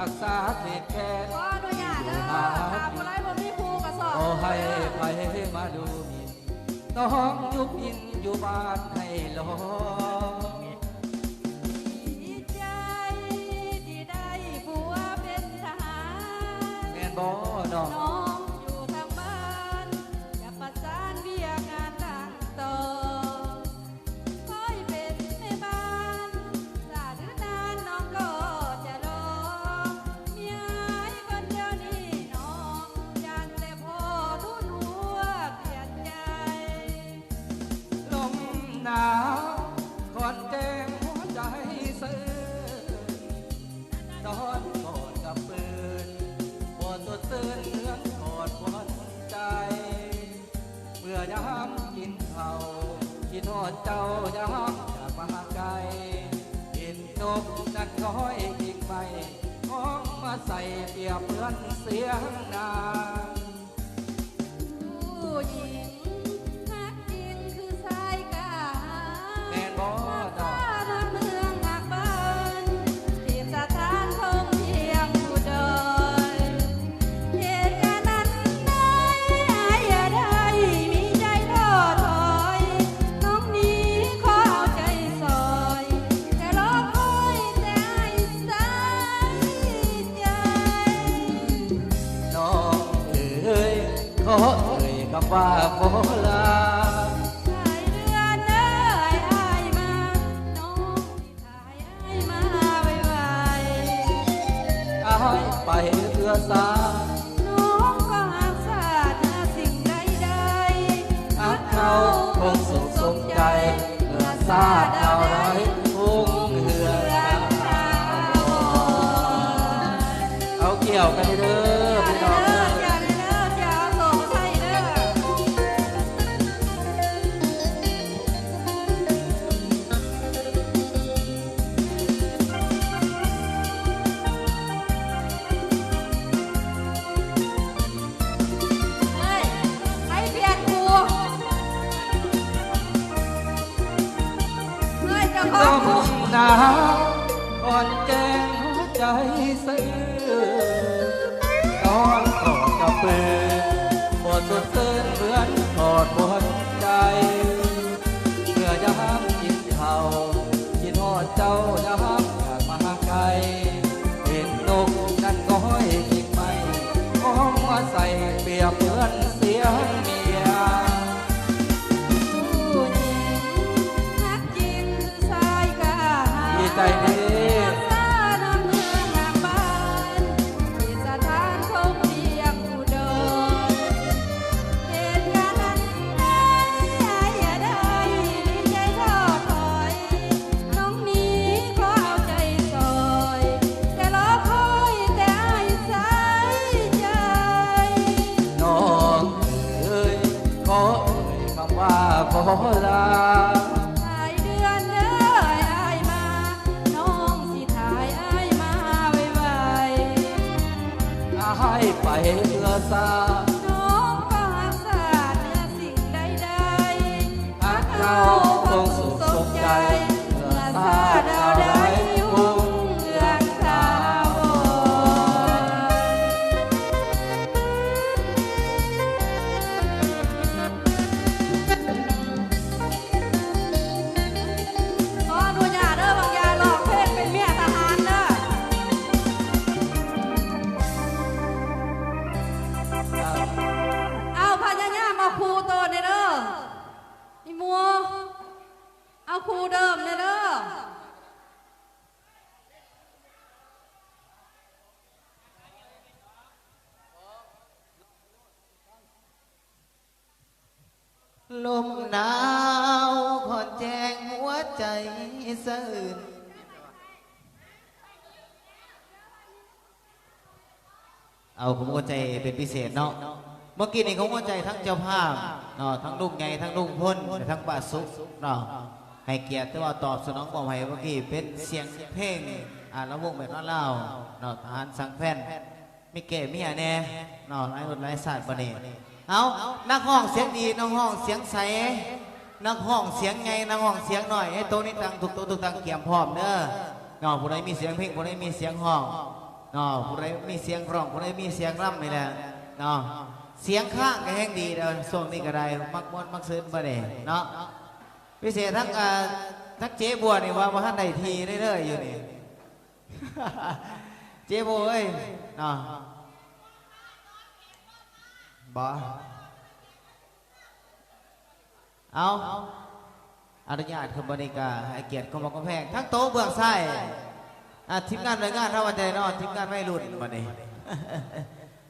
ຮັກສາເຂດແຄນ ຂໍອະນຸຍາດເດີ ຖ້າຜູ້ໃດບໍ່ມີຄູ່ກໍຊອກ ບໍ່ໃຫ້ໃຜມາດູໝິ່ນ ນ້ອງຢູ່ກິນຢູ່ບ້ານໃຫ້ລອງ ດີໃຈທີ່ໄດ້ຜົວເປັນທະຫານ ແມ່ນບໍ່ນ້ອງ? ນ້ອງຢູ່ທາງບ້ານ ຈະປະສານວຽກງານຕັ້ງຕໍ່ ເຄີຍເປັນແມ່ບ້ານ ຊາດຫຼືນານນ້ອງກໍຈະລອ ເມຍອ້າຍຄົນດຽວນີ້ນ້ອງ ຢ້ານແຕ່ພໍ່ທຸນຫົວປຽນໃຈ ລົມໜາວຄອນແຈ້ງຫົວໃຈສະເອື້ອນ ນອນກອດກັບເພິ່ນ ບໍ່ສົດຊື່ນເໝືອນກອດຄວັນໃຈ ເມື່ອຍາມກິນເຂົ້າ ຄິດຮອດເຈົ້າຍາມຈາກມາຫ່າງໄກ ເຫັນນົກນັ້ນຮ້ອຍກິ່ງໄມ້ ຮ້ອງມາໃສ່ປຽບເໝືອນສຽງນາງ ຜູ້ຍິງຮັກຈິງຄືຊາຍກ້າຫານ ແມ່ນບໍ່ ນຳຟ້ານຳເມືອງຮັກບ້ານ ທີມສະຖານທົ່ງພຽງພູດອຍ ເຫດການອັນໃດອ້າຍຢ່າໄດ້ມີໃຈທໍ້ຖອຍ ນ້ອງນີ້ຂໍເອົາໃຈຊ່ອຍ ແຕ່ລໍຄອຍແຕ່ອ້າຍສາຍໃຈ ນ້ອງເອີຍ ຂໍເອີ່ຍຄຳວ່າຂໍລາ ຫຼາຍເດືອນເດີອ້າຍມາ ນ້ອງ ອ້າຍມາໄວໆ ອ້າຍໄປເພື່ອຊາດ ນ້ອງກໍຮັກຊາດເໜືອສິ່ງໃດໆ ຮັກເຮົາຄົງສຸກສົມໃຈ ເມື່ອຊາດດາວໄດ້ຮຸ່ງເຮືອງຖາວອນ ເອົາກ່ຽວກັນເດີ ພີ່ນ້ອງເອີຍ ກ່ຽວເດີ ກ່ຽວເດີ ກ່ຽວເອົາໂສມາໃສ່ເດີ. ເຮີ້ຍ ໃຜປ່ຽນຄູ່? ເຮີ້ຍ ເຈົ້າຂອງຄູ່ ນ້ອງໜາວ ຄອນແຈ້ງຫົວໃຈສະເອື້ອນ ນອນກອດກັບເພິ່ນ ບໍ່ສົດຊື່ນເໝືອນກອດຄວັນໃຈ ເມື່ອຍາມກິນເຂົ້າ ຄິດຮອດເຈົ້າຍາມຈາກມາຫ່າງໄກ ເຫັນນົກນັ້ນຮ້ອຍກິ່ງໄມ້ ຮ້ອງມາໃສ່ປຽບເໝືອນສຽງເມຍ ຜູ້ຍິງຮັກຈິງຄືຊາຍກ້າຫານ ດີໃຈເດ້ ຮັກສານ້ຳເມືອງນາມບ້ານ ທີ່ສະຖານທົ່ງພຽງພູດອຍ ເຫດການອັນໃດອ້າຍຢ່າໄດ້ມີໃຈທໍ້ຖອຍ ນ້ອງນີ້ຂໍເອົາໃຈຊ່ອຍ ແຕ່ລໍຄອຍແຕ່ອ້າຍສາຍໃຈ ນ້ອງເອີຍ ຂໍເອີ່ຍຄຳວ່າຂໍລາ ຫຼາຍເດືອນເດີອ້າຍມາ ນ້ອງຊິຖ້າໃຫ້ອ້າຍມາໄວໆ ອ້າຍໄປເພື່ອຊາດ ນ້ອງກໍຮັກຊາດເໜືອສິ່ງໃດໆ ຮັກເຮົາຄົງສຸກສົມໃຈ ເມື່ອຊາດດາວໄດ້ຮຸ່ງເຮືອງຖາວອນ ຂໍອະນຸຍາດເດີ ບາງຢ່າງຮ້ອງເພງເປັນເມຍທະຫານເດີ ເອົາ ພະຍາຍາມເອົາຄູ່ຕໍ່ແດ່ເດີ ອີໝູ ເອົາຄູ່ເດີມແດ່ເດີ. ລົມໜາວຄອນແຈ້ງຫົວໃຈສະເອື້ນ ເອົາຄວາມເຂົ້າໃຈເປັນພິເສດເນາະ. ເມື່ອກີ້ນີ້ຄວາມເຂົ້າໃຈທັງເຈົ້າພາບເນາະ ທັງລຸງໃຫຍ່ ທັງລຸງພົນ ແລະ ທັງປ້າສຸກເນາະ ໃຫ້ກຽດ ຖືວ່າຕອບສະໜອງມອບໃຫ້. ເມື່ອກີ້ເປັນສຽງເພງ ອ່າ ລຳວົງແບບລາວເນາະ ທະຫານສັງແພນ ມີແກ້ເມຍແດ່ເນາະ ຫຼາຍຫົນຫຼາຍຊາດບັດນີ້. ເອົາ ນັກຮ້ອງສຽງດີ ນັກຮ້ອງສຽງໃສ ນັກຮ້ອງສຽງໃຫຍ່ ນັກຮ້ອງສຽງນ້ອຍ ໃຫ້ໂຕນີ້ຕັ້ງ ທຸກໂຕທຸກຕັ້ງກຽມພ້ອມເດີເນາະ. ຜູ້ໃດມີສຽງເພງ ຜູ້ໃດມີສຽງຮ້ອງ ເນາະ ຜູ້ໃດມີສຽງຮ້ອງ ຜູ້ໃດມີສຽງລຳນີ້ແຫຼະເນາະ ສຽງຄ້າງກໍແຮງດີເດີ ຊ່ວງນີ້ກໍໄດ້ ມັກມ່ວນມັກຊື່ນບັດນີ້ເນາະ ພິເສດທັງ ອ່າ ທັງເຈບົວນີ້ວ່າບໍ່ທັນໄດ້ທີ່ເລີຍຢູ່ນີ້ ເຈບົວເອີຍເນາະ ບໍ່ ເອົາ ອະນຸຍາດເຂົ້າມານີ້ກະໃຫ້ກຽດຄວາມຮັກຄວາມແພງ ທັງໂຕເບື້ອງຊ້າຍ ອ່າ ທີມງານໜ່ວຍງານເຮົາວ່າຈັ່ງໃດເນາະ ທີມງານໄວລຸ້ນບັດນີ້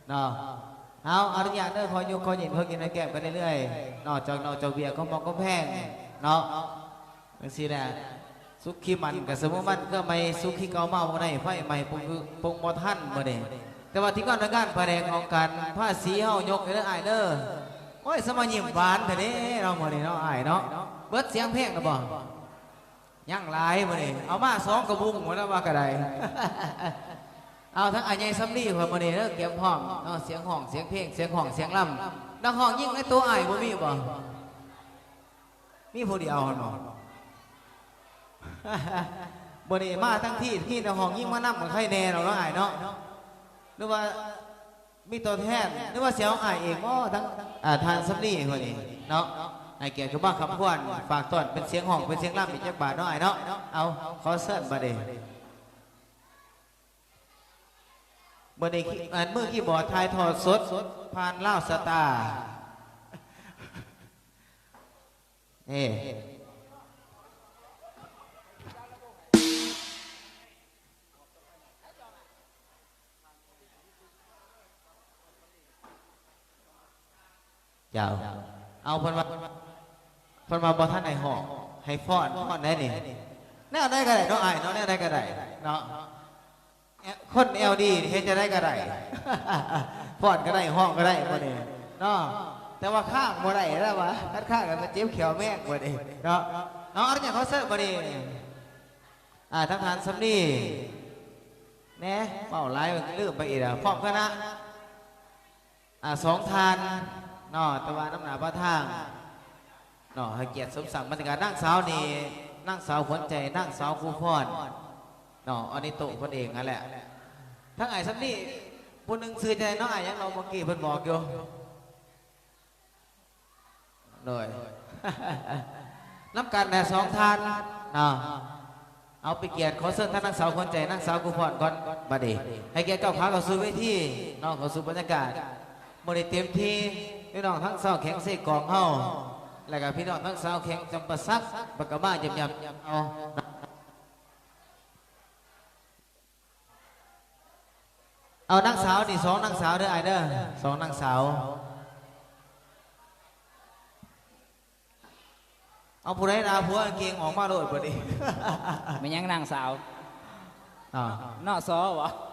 ເນາະ ເອົາ ອະນຸຍາດເດີ ຂໍຍົກ ຂໍຍິນ ຂໍກິນ ຂໍແກ້ມກັນເລື້ອຍໆເນາະ ຈອກນອກຈອກເວຍ ຄວາມຮັກຄວາມແພງເນາະ ຈັ່ງຊີ້ແຫຼະ ສຸກຂີ້ໝັ້ນກະສະໝຸມັນ ເກືອໃໝ່ສຸກຂີ້ເກົ່າເມົາບໍ່ໄດ້ ໄຟໄໝ້ປຸງ ປຸງບໍ່ທັນມື້ນີ້ ແຕ່ວ່າທີມງານໜ່ວຍງານພະແນກຫ້ອງການພາສີເຮົາຍົກໃຫ້ເດີອ້າຍເດີ ໂອ້ຍ ສະມາຍິ້ມຫວານແທ້ເດ້ເນາະ ມື້ນີ້ເນາະອ້າຍເນາະ ເບິດສຽງເພງແລ້ວບໍ່? ຍັງຫຼາຍມື້ນີ້ ເອົາມາສອງກະບຸງພຸ້ນລະວ່າກະໄດ້ ເອົາທັງອ້າຍໃຫຍ່ສຳລີຂ້ອຍມື້ນີ້ເດີ ກຽມພ້ອມເນາະ ສຽງຮ້ອງ ສຽງເພງ ສຽງຮ້ອງ ສຽງລຳ ນັກຮ້ອງຍິງໃນໂຕອ້າຍບໍ່ມີບໍ່? ມີຜູ້ດຽວຫັ້ນບໍ່? ມື້ນີ້ມາທັງທີມ ມີນັກຮ້ອງຍິງມານຳ ກໍໃຄແດ່ດອກເນາະອ້າຍເນາະ ຫຼືວ່າມີຕົວແທນ ຫຼືວ່າຊິເອົາອ້າຍເອງບໍ່ ທັງ ອ່າ ທ່ານສຳລີມື້ນີ້ເນາະ ໃຫ້ກຽດເຂົ້າມາຄຳຄວນ ຝາກຕ້ອນເປັນສຽງຮ້ອງ ເປັນສຽງລຳອີກຈັກບາດເນາະອ້າຍເນາະ ເອົາ ຂໍເຊີນບັດນີ້ ມື້ນີ້ ອັນ ມືຄີບອດຖ່າຍທອດສົດຜ່ານລາວສະຕາ ເອີ ເຈົ້າ ເອົາ ເພິ່ນວ່າ ເພິ່ນວ່າບໍ່ທັນໄດ້ຮ້ອງ ໃຫ້ຟ້ອນ ຟ້ອນໄດ້ນີ້ ແນວໃດກໍໄດ້ເນາະອ້າຍເນາະ ແນວໃດກໍໄດ້ເນາະ. ແອ ຄົນແອວດີເຮັດຈັ່ງໃດກໍໄດ້ ຟ້ອນກໍໄດ້ ຮ້ອງກໍໄດ້ບັດນີ້ເນາະ ແຕ່ວ່າຄ້າງບໍ່ໄດ້ແລ້ວວ່າ ຄັນຄ້າງກໍເຈັບແຂ້ວແມງບັດນີ້ເນາະ. ເອົາ ອະນຸຍາດຂໍເຊີນບັດນີ້ ອ່າ ທາງທ່ານສຳລີແດ່ ເວົ້າຫຼາຍລືມໄປອີກແລ້ວ ພ້ອມຄະນະ ອ່າ ສອງທ່ານເນາະ ແຕ່ວ່ານຳໜ້າປະທານເນາະ ໃຫ້ກຽດສົມສັກບັນຍາກາດ ນາງສາວນີ້ ນາງສາວຂວັນໃຈ ນາງສາວພູພອນເນາະ ອັນນີ້ໂຕະເພິ່ນເອງຫັ້ນແຫຼະ. ທາງອ້າຍສຳລີຜູ້ໜຶ່ງຊື່ຈັ່ງໃດເນາະ ອ້າຍຫຍັງເນາະ ເມື່ອກີ້ເພິ່ນບອກຢູ່ ໂດຍ ນຳກັນແຫຼະສອງທ່ານເນາະ. ເອົາ ເປັນກຽດ ຂໍເຊີນທາງນາງສາວຂວັນໃຈ ນາງສາວພູພອນກ່ອນ ບັດນີ້ໃຫ້ກຽດກ້າວຂາເຂົ້າສູ່ເວທີເນາະ ເຂົ້າສູ່ບັນຍາກາດ ມື້ນີ້ເຕັມທີ່ ພີ່ນ້ອງທັງຊາວແຂວງເຊກອງເຮົາ ແລ້ວກະພີ່ນ້ອງທັງຊາວແຂວງຈຳປາສັກ ບັກກະມາ ຢ້ຳໆ ເຮົາ. ເອົານາງສາວນີ້ ສອງນາງສາວເດີອ້າຍເດີ ສອງນາງສາວ. ເອົາ ຜູ້ໃດດ່າຜົວເກັ່ງອອກມາໂລດບັດນີ້ ແມ່ນຫຍັງນາງສາວ ເນາະ ເນາະ ສ ບໍ່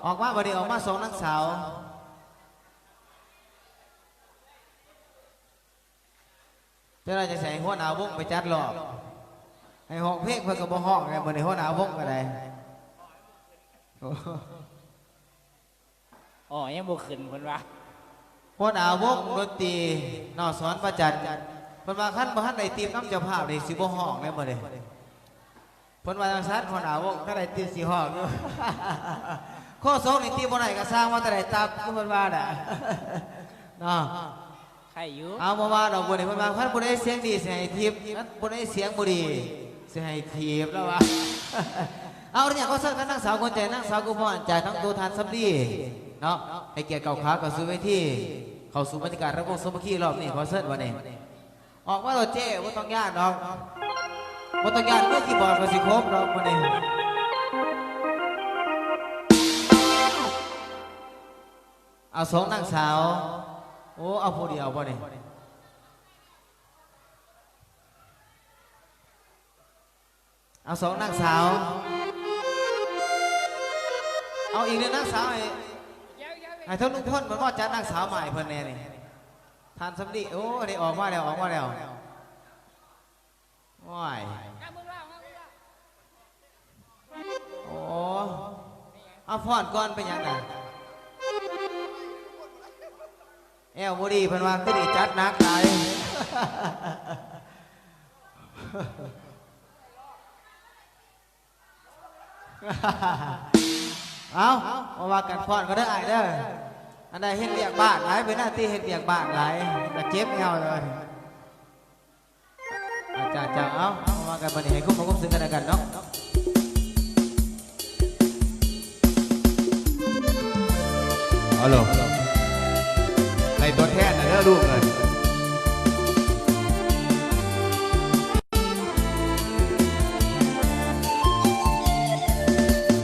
ອອກມາບັດນີ້ ອອກມາສອງນາງສາວ. ເຈົ້າໜ້າຈະໃສ່ຫົວໜ້າວົງໄປຈັດລອບ ໃຫ້ຮ້ອງເພງເພິ່ນກໍບໍ່ຮ້ອງແລ້ວ ມື້ນີ້ຫົວໜ້າວົງກໍໄດ້ ອໍ ຍັງບໍ່ຂຶ້ນເພິ່ນວ່າ ຫົວໜ້າວົງດົນຕີເນາະ ສອນພະຈັນ ເພິ່ນວ່າຄັນບໍ່ທັນໄດ້ຕິບນຳເຈົ້າພາບນີ້ ຊິບໍ່ຮ້ອງແລ້ວມື້ນີ້. ເພິ່ນວ່າຈັ່ງຊັ້ນ ຫົວໜ້າວົງ ຖ້າໄດ້ຕິບຊິຮ້ອງຢູ່ ໂຄສົກນີ້ຕິບບໍ່ໄດ້ກໍຊ່າງ ວ່າແຕ່ໄດ້ຕັບ ຄືເພິ່ນວ່ານະ ເນາະ. ໄຄຢູ່ ເອົາ ບໍ່ວ່າດອກ ມື້ນີ້ເພິ່ນວ່າ ຄັນຜູ້ໃດສຽງດີຊິໃຫ້ທິບ ຄັນຜູ້ໃດສຽງບໍ່ດີຊິໃຫ້ຖີບ ລາວວ່າ. ເອົາ ລະຫຍັງ ຂໍເຊີນທາງນາງສາວຂວັນໃຈ ນາງສາວກຸພອນ ຈາກທາງໂຕທ່ານສຳລີເນາະ ໃຫ້ກຽດກ້າວຂາເຂົ້າສູ່ເວທີ ເຂົ້າສູ່ບັນຍາກາດລຳວົງສາມັກຄີລອບນີ້ ຂໍເຊີນບັດນີ້. ອອກມາໂລດເຈ້ ບໍ່ຕ້ອງຢ້ານດອກ ບໍ່ຕ້ອງຢ້ານ ມືຄີບອດກໍຊິຄົບດອກມື້ນີ້. ເອົາ ສອງນາງສາວ ໂອ້ ເອົາຜູ້ດຽວບໍ່ນີ້? ເອົາ ສອງນາງສາວ ເອົາ ອີກໜຶ່ງນາງສາວ ໃຫ້ ໃຫ້ທາງລຸງພົນເພິ່ນມາຈັດນາງສາວໃໝ່ເພິ່ນແດ່ນີ້ ທ່ານສຳລີ. ໂອ້ ໄດ້ອອກມາແລ້ວ ອອກມາແລ້ວ ໂອ້ຍ ໂອ້ ເອົາ ຟ້ອນກ່ອນ ເປັນຫຍັງນະ? ແອວບໍ່ດີເພິ່ນວ່າ ຄືໄດ້ຈັດໜັກຫຼາຍ. ເອົາ ມາວ່າກັນຟ້ອນກໍເດີອ້າຍເດີ. ອັນໃດເຮັດວຽກບ້ານຫຼາຍ ເປັນໜ້າທີ່ເຮັດວຽກບ້ານຫຼາຍ ກໍເຈັບແອວເລີຍ. ອາ ຈ້າ ເອົາ ເອົາ ມາກັນບັດນີ້ ໃຫ້ຄົບຫາຄົບເຊິ່ງກັນແລະກັນເນາະ. ເອົາໂລດ ໃຫ້ຕົວແທນນະເດີລູກເອີຍ.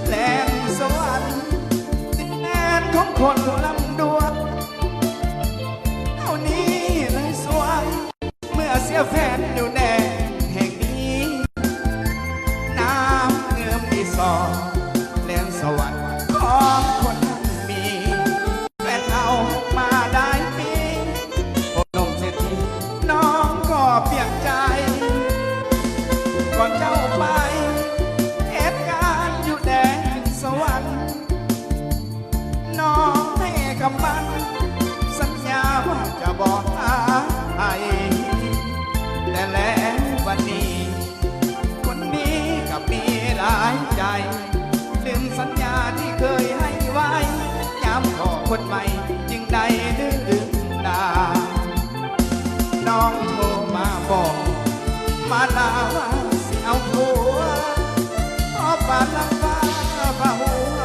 ແລງສະຫວັນ ດິນແດນຂອງຄົນລ່ຳລວຍ ເຮົານີ້ເລີຍສວຍ ເມື່ອເສຍແຟນຢູ່ແດນແຫ່ງນີ້ ນ້ຳເງິມມີສອງ ແລງສະຫວັນຂອງຄົນມີ ແຟນເຮົາມາຫຼາຍປີ ພວກໜຸ່ມເສດຖີ ນ້ອງກໍປ່ຽງໃຈ ກ່ອນເຈົ້າໄປເຮັດງານຢູ່ແດນສະຫວັນ ນ້ອງໃຫ້ຄຳໝັ້ນສັນຍາວ່າຈະບໍ່ຫາໃຜ ແຕ່ແລ້ວບັດນີ້ ຄົນນີ້ກໍມີຫຼາຍໃຈ ລືມສັນຍາທີ່ເຄີຍໃຫ້ໄວ້ ຍາມພໍ້ຄົນໃໝ່ຈຶ່ງໄດ້ລືມລາ. ນ້ອງໂທມາບອກ ມາລາວ່າຊິເອົາຜົວ ພໍ້ປານຫຼັງຟ້າຜ່າຫົວ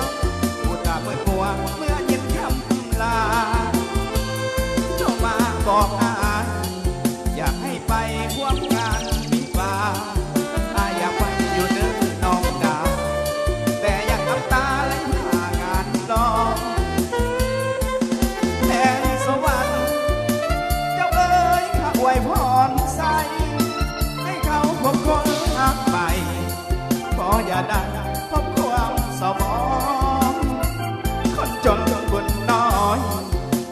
ຜູ້ຕາມືດມົວເມື່ອຍິນຄຳລາ ໂທມາບອກອ້າຍ ຢາກໃຫ້ໄປຮ່ວມງານວິວາ ອ້າຍຢາກໄປຢູ່ເດີນ້ອງດາ ແຕ່ຢ້ານນ້ຳຕາໄຫຼຫາງານລອ ແດນສະຫວັນ ເຈົ້າເອີຍ ຂ້າອວຍພອນໃສ່ ໃຫ້ເຂົາພົບຄົນຮັກໃໝ່ ຂໍຢ່າໄດ້ພົບຄວາມເສົ້າໝອງ ຄົນຈົນບຸນນ້ອຍ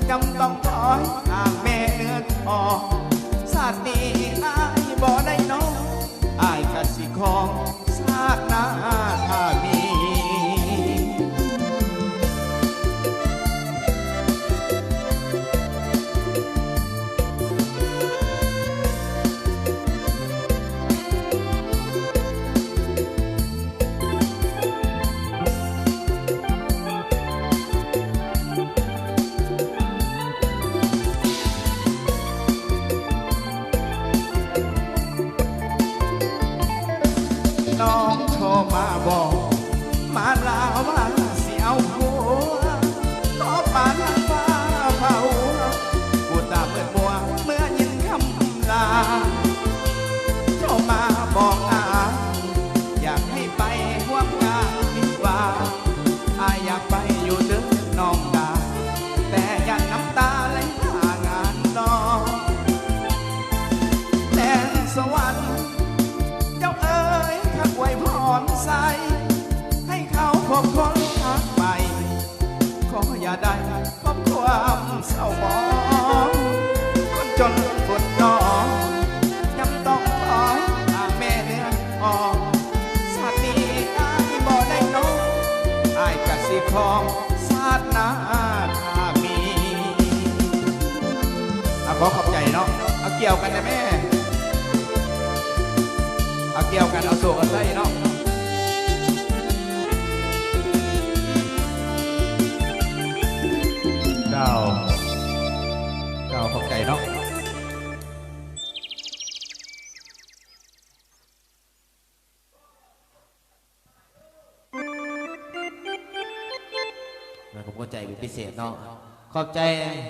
ຈຳຕ້ອງຖອຍຫາແມ່ເໜືອອອກ ຊາດນີ້ອ້າຍບໍ່ໄດ້ນ້ອຍ ອ້າຍກະຊິຂອງຊາດໜ້າຖ້າມີ. ນ້ອງໂທມາບອກ ມາລາວ່າຊິເອົາຜົວ ຂໍປານນາງຟ້າຜ່າຫົວ ຜູ້ຕາມືດມົວເມື່ອຍິນຄຳລາ ໂທມາບອກອ້າຍ ຢາກໃຫ້ໄປຮ່ວມງານວິວາ ອ້າຍຢາກໄປຢູ່ເດີນ້ອງດາ ແຕ່ຢ້ານນ້ຳຕາໄຫຼຫາງານລອ ແດນສະຫວັນ ເຈົ້າເອີຍ ຂ້າອວຍພອນໃສ່ ໃຫ້ເຂົາພົບຄົນຮັກໃໝ່ ຂໍຢ່າໄດ້ ຄວາມເສົ້າໝອງ ຄົນຈົນຄົນນ້ອຍ ຍັງຕ້ອງຄອຍຫາແມ່ເໜືອອອກ ຊາດນີ້ອ້າຍບໍ່ໄດ້ນ້ອຍ ອ້າຍກະຊິຂອງຊາດໜ້າຖ້າມີ. ອາ ຂໍຂອບໃຈເນາະ ເອົາກ່ຽວກັນແດ່ແມ່ ເອົາກ່ຽວກັນ ເອົາໂຊກເອົາໄຊເນາະ. ເຈົ້າ ເຈົ້າ ຂອບໃຈເນາະ ແມ່ນ ຂອບໃຈເປັນພິເສດເນາະ. ຂອບໃຈ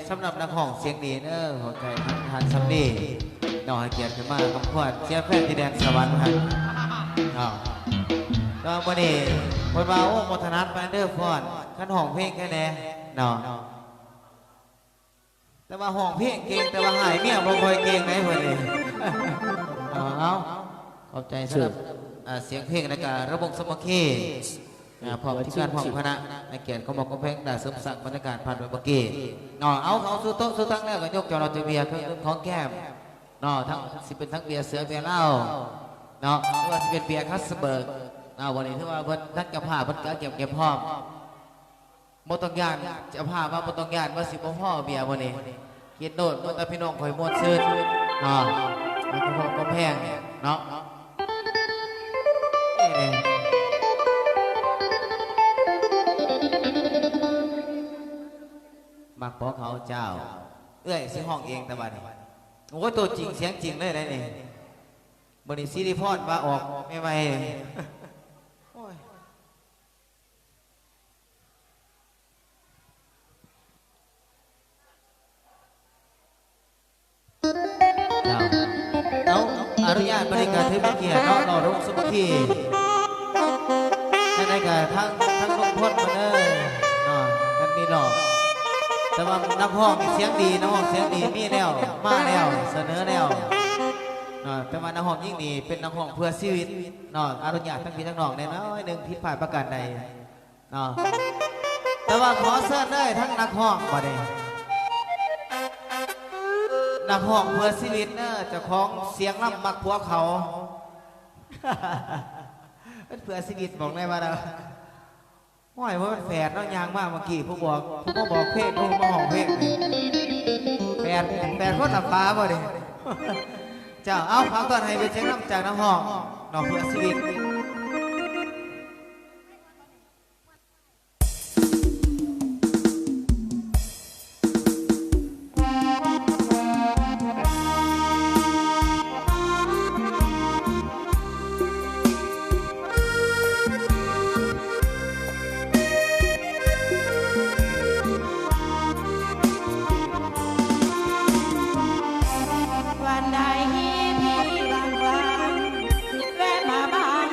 ສຳລັບນັກຮ້ອງສຽງດີເດີ ຂອບໃຈທ່ານ ທ່ານສຳລີເນາະ ໃຫ້ກຽດຂຶ້ນມາຄຳຂວັນເສຍແຟນທີ່ແດນສະຫວັນຫັ້ນເນາະ. ແຕ່ວ່າມື້ນີ້ເພິ່ນວ່າ ໂອ້ ບໍ່ຖະໜັດປານໃດເດີຟ້ອນ ຄັນຮ້ອງເພງແຄ່ແດ່ເນາະ ແຕ່ວ່າຮ້ອງເພງເກັ່ງ ແຕ່ວ່າຫາຍເມຍບໍ່ຄ່ອຍເກັ່ງໃດເພິ່ນນີ້. ເອົາ ເອົາ ຂອບໃຈສຳລັບ ເອີ ສຽງເພງ ແລະກະລຳວົງສາມັກຄີ ເອີ ພ້ອມທີມງານພ້ອມຄະນະ ໃຫ້ກຽດເຂົ້າມາກຳແພງ ໄດ້ເສີມສ້າງບັນຍາກາດຜ່ານໄປເມື່ອກີ້ເນາະ. ເອົາ ເຂົ້າສູ່ໂຕະສູ່ຕັ່ງແລ້ວ ກໍຍົກຈອກເຫຼົ້າແຈກເບຍ ເຄື່ອງດື່ມຂອງແກ້ມເນາະ ທັງຊິເປັນທັງເບຍເສືອເບຍລາວເນາະ ຫຼືວ່າຊິເປັນເບຍຄາສເບີກເນາະ. ວັນນີ້ຖືວ່າເພິ່ນ ທາງເຈົ້າພາບເພິ່ນກໍກຽມ ກຽມພ້ອມ ບໍ່ຕ້ອງຢ້ານ ເຈົ້າພາບວ່າບໍ່ຕ້ອງຢ້ານວ່າຊິບໍ່ພໍເບຍມື້ນີ້ ຄິດໂລດ ວ່າແຕ່ພີ່ນ້ອງຂ້ອຍມ່ວນຊື່ນເນາະ ມັນກໍພໍກໍແພງເນາະ. ມັກບໍ່ເຂົາເຈົ້າ ເອື້ອຍຊິຮ້ອງເອງແຕ່ບັດນີ້. ໂອ້ຍ ໂຕຈິງສຽງຈິງເລີຍໄດ໋ນີ້. ມື້ນີ້ສິລິພອນວ່າອອກໃໝ່ໆ ໂອ້ຍ. ເຈົ້າ ເອົາ ອະນຸຍາດບັດນີ້ກະຖືເປັນກຽດເນາະ ເນາະ ລຸງສຸພະຄີ. ຈັ່ງໃດກະທາງ ທາງລຸງພົນເພິ່ນເດີເນາະ ມັນມີນອກ ແຕ່ວ່ານັກຮ້ອງນີ້ສຽງດີ ນັກຮ້ອງສຽງດີ ມີແລ້ວ ມາແລ້ວ ສະເໜີແລ້ວເນາະ. ແຕ່ວ່ານັກຮ້ອງຍິງນີ້ເປັນນັກຮ້ອງເພື່ອຊີວິດເນາະ. ອະນຸຍາດທັງພີ່ທັງນ້ອງແດ່ ໜ້ອຍໜຶ່ງ ຜິດພາດປະການໃດ ເນາະ ແຕ່ວ່າຂໍເຊີນເລີຍທັງນັກຮ້ອງບັດນີ້ ນັກຮ້ອງເພື່ອຊີວິດເດີ ເຈົ້າຂອງສຽງລຳມັກຜົວເຂົາ ເປັນເພື່ອຊີວິດ ບອກໄດ້ວ່າ ໂອ້ຍ ບໍ່ແມ່ນແຝດເນາະ ຍ່າງມາເມື່ອກີ້ ຜູ້ບອກ ຜູ້ມາບອກເພງ ຜູ້ມາຮ້ອງເພງ ແຝດ ແຝດຄົນລະຝາບໍ່ນີ້. ເຈົ້າ ເອົາ ຝາກຕ້ອນໃຫ້ເປັນສຽງນຳຈາກນັກຮ້ອງເນາະ ເພື່ອຊີວິດ. ວັນໃດທີ່ວ່າງໆ ແວະມາບ້ານ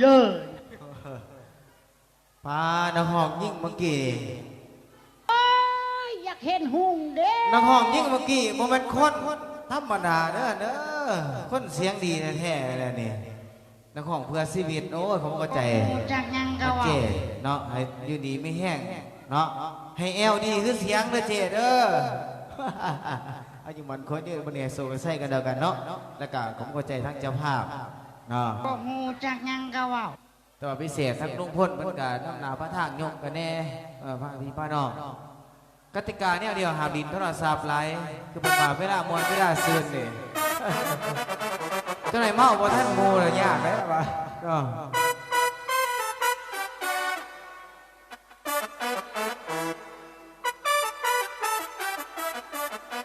ເຢີ ປ້າ ນັກຮ້ອງຍິງເມື່ອກີ້ ໂອ້ຍ ຢາກເຫັນຮຸ່ງເດ້ ນັກຮ້ອງຍິງເມື່ອກີ້ບໍ່ແມ່ນຄົນທຳມະດາເດີ ເດີ ຄົນສຽງດີແທ້ໆ ແລ້ວນີ້ ນັກຮ້ອງເພື່ອຊີວິດ. ໂອ້ຍ ຂອບໃຈ ຮູ້ຈັກຫຍັງກໍເວົ້າ ເຈົ້ເນາະ ໃຫ້ຢູ່ດີມີແຮງເນາະ ໃຫ້ແອວດີຄືສຽງເດີເຈ້ເດີ ອາຍຸໝັ້ນຂວັນຍືນ ມື້ນີ້ໃຫ້ໂຊກໃຫ້ໄຊກັນແລ້ວກັນເນາະ ແລ້ວກໍຂອບໃຈທາງເຈົ້າພາບເນາະ ບໍ່ຮູ້ຈັກຫຍັງກໍເວົ້າ. ແຕ່ວ່າພິເສດທາງລຸງພົນເພິ່ນກໍນຳໜ້າພາທາງຍົກກັນແດ່ ເອີ ພາພີ່ພານ້ອງ ກະຕິກາແນວດຽວ ຫ້າມຫຼິ້ນໂທລະສັບຫຼາຍ ຄືເພິ່ນວ່າເວລາມ່ວນເວລາຊື່ນນີ້ ເຈົ້າໜ້ອຍເມົາບໍ່ທັນໝູ່ລະຍາກເດ້ວ່າເນາະ.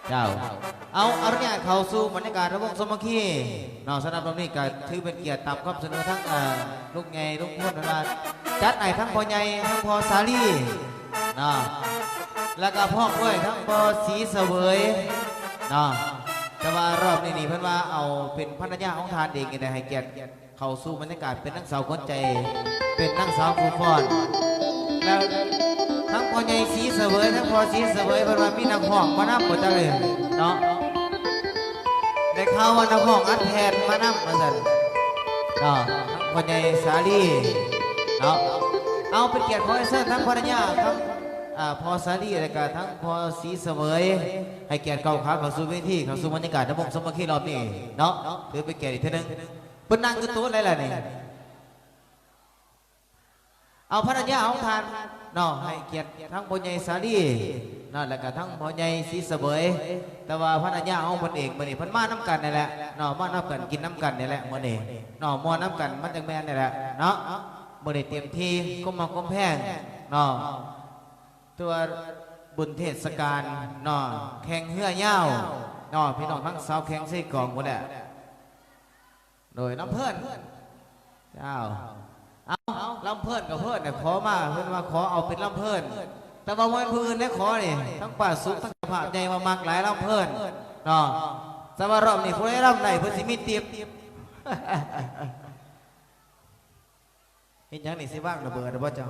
ເຈົ້າ ເອົາ ອະນຸຍາດເຂົ້າສູ່ບັນຍາກາດລຳວົງສາມັກຄີເນາະ ສຳລັບລອບນີ້ກໍຖືເປັນກຽດຕາມຄຳສະເໜີທາງ ເອີ ລຸງໃຫຍ່ລຸງພົນເພິ່ນວ່າ ຈັດໃຫ້ທັງພໍ່ໃຫຍ່ ທັງພໍ່ສາລີເນາະ ແລ້ວກໍພ້ອມດ້ວຍທັງພໍ່ສີສະເຫວີຍເນາະ ແຕ່ວ່າລອບນີ້ນີ້ເພິ່ນວ່າເອົາເປັນພັນລະຍາຂອງທ່ານເອງນີ້ແຫຼະ ໃຫ້ກຽດ ເຂົ້າສູ່ບັນຍາກາດເປັນນາງສາວຂວັນໃຈ ເປັນນາງສາວຜູ້ຟ້ອນ ແລ້ວທັງພໍ່ໃຫຍ່ສີສະເຫວີຍ ທັງພໍ່ສີສະເຫວີຍ ເພິ່ນວ່າມີນັກຮ້ອງມານຳບໍ່ຈັກເດເນາະ ໄດ້ຂ່າວວ່ານັກຮ້ອງອັດແຜ່ນມານຳວ່າຊັ້ນເນາະ ທັງພໍ່ໃຫຍ່ສາລີເນາະ. ເອົາ ເປັນກຽດຂໍເຊີນທັງພັນລະຍາ ທັງ ອາ ພໍ່ສາລີ ແລ້ວກະທັງພໍ່ສີສະເຫວີຍ ໃຫ້ກຽດກ້າວຂາເຂົ້າສູ່ເວທີ ເຂົ້າສູ່ບັນຍາກາດລຳວົງສາມັກຄີລອບນີ້ເນາະ ຖືເປັນກຽດອີກເທື່ອໜຶ່ງ. ເພິ່ນນັ່ງຢູ່ໂຕະໃດລະນີ້? ເອົາພັນລະຍາຂອງທ່ານເນາະ ໃຫ້ກຽດທັງພໍ່ໃຫຍ່ສາລີເນາະ ແລ້ວກະທັງພໍ່ໃຫຍ່ສີສະເຫວີຍ ແຕ່ວ່າພັນລະຍາຂອງເພິ່ນເອງມື້ນີ້ເພິ່ນມານຳກັນນີ້ແຫຼະເນາະ ມານຳກັນ ກິນນຳກັນນີ້ແຫຼະມື້ນີ້ເນາະ ມ່ວນນຳກັນ ມັນຈັ່ງແມ່ນນີ້ແຫຼະເນາະ. ມື້ນີ້ເຕັມທີ່ ກົມໝາກກົມແພງເນາະ ຕົວະບຸນເທດສະການເນາະ ແຂ່ງເຮືອຍາວເນາະ ພີ່ນ້ອງທັງຊາວແຂວງເຊກອງພຸ້ນແຫຼະ. ໂດຍລຳເພີນ ເຈົ້າ ເອົາ ລຳເພີນກໍເພີນແຫຼະ ຂໍມາ ເພິ່ນວ່າຂໍເອົາເປັນລຳເພີນ ແຕ່ວ່າບໍ່ແມ່ນຜູ້ອື່ນໄດ້ຂໍນີ້ ທັງປ້າສຸກ ທັງເຈົ້າພາບໃຫຍ່ວ່າມັກຫຼາຍລຳເພີນເນາະ. ແຕ່ວ່າລອບນີ້ຜູ້ໃດລຳໄດ້ເພິ່ນຊິມີຕິບ. ເຮັດຫຍັງນີ້ ຊິວາງລະເບີດແລ້ວບໍ່ເຈົ້າ?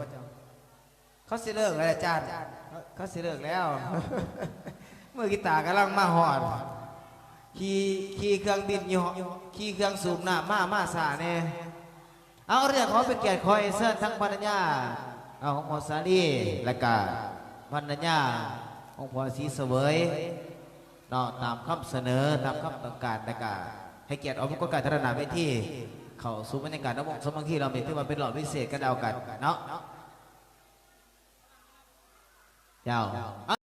ເຂົາຊິເລີກແລ້ວອາຈານ ເຂົາຊິເລີກແລ້ວ ມືກີຕາກຳລັງມາຮອດ ຂີ່ ຂີ່ເຄື່ອງບິນຢູ່ ຂີ່ເຄື່ອງສູບນ້ຳມາ ມາຊ້າແດ່. ເອົາ ເລື່ອງຂອງເປັນກຽດ ຂໍໃຫ້ເຊີນທັງພັນລະຍາເນາະ ຂອງພໍ່ສາລີ ແລ້ວກະພັນລະຍາຂອງພໍ່ສີສະເຫວີຍ ເນາະ ຕາມຄຳສະເໜີ ຕາມຄຳຕ້ອງການ ແລ້ວກະໃຫ້ກຽດອອກມາກ່ອນການທາງໜ້າເວທີ ເຂົ້າສູ່ບັນຍາກາດລຳວົງສາມັກຄີລອບນີ້ ຖືວ່າເປັນລອບພິເສດກັນແລ້ວກັນເນາະ ເຈົ້າ.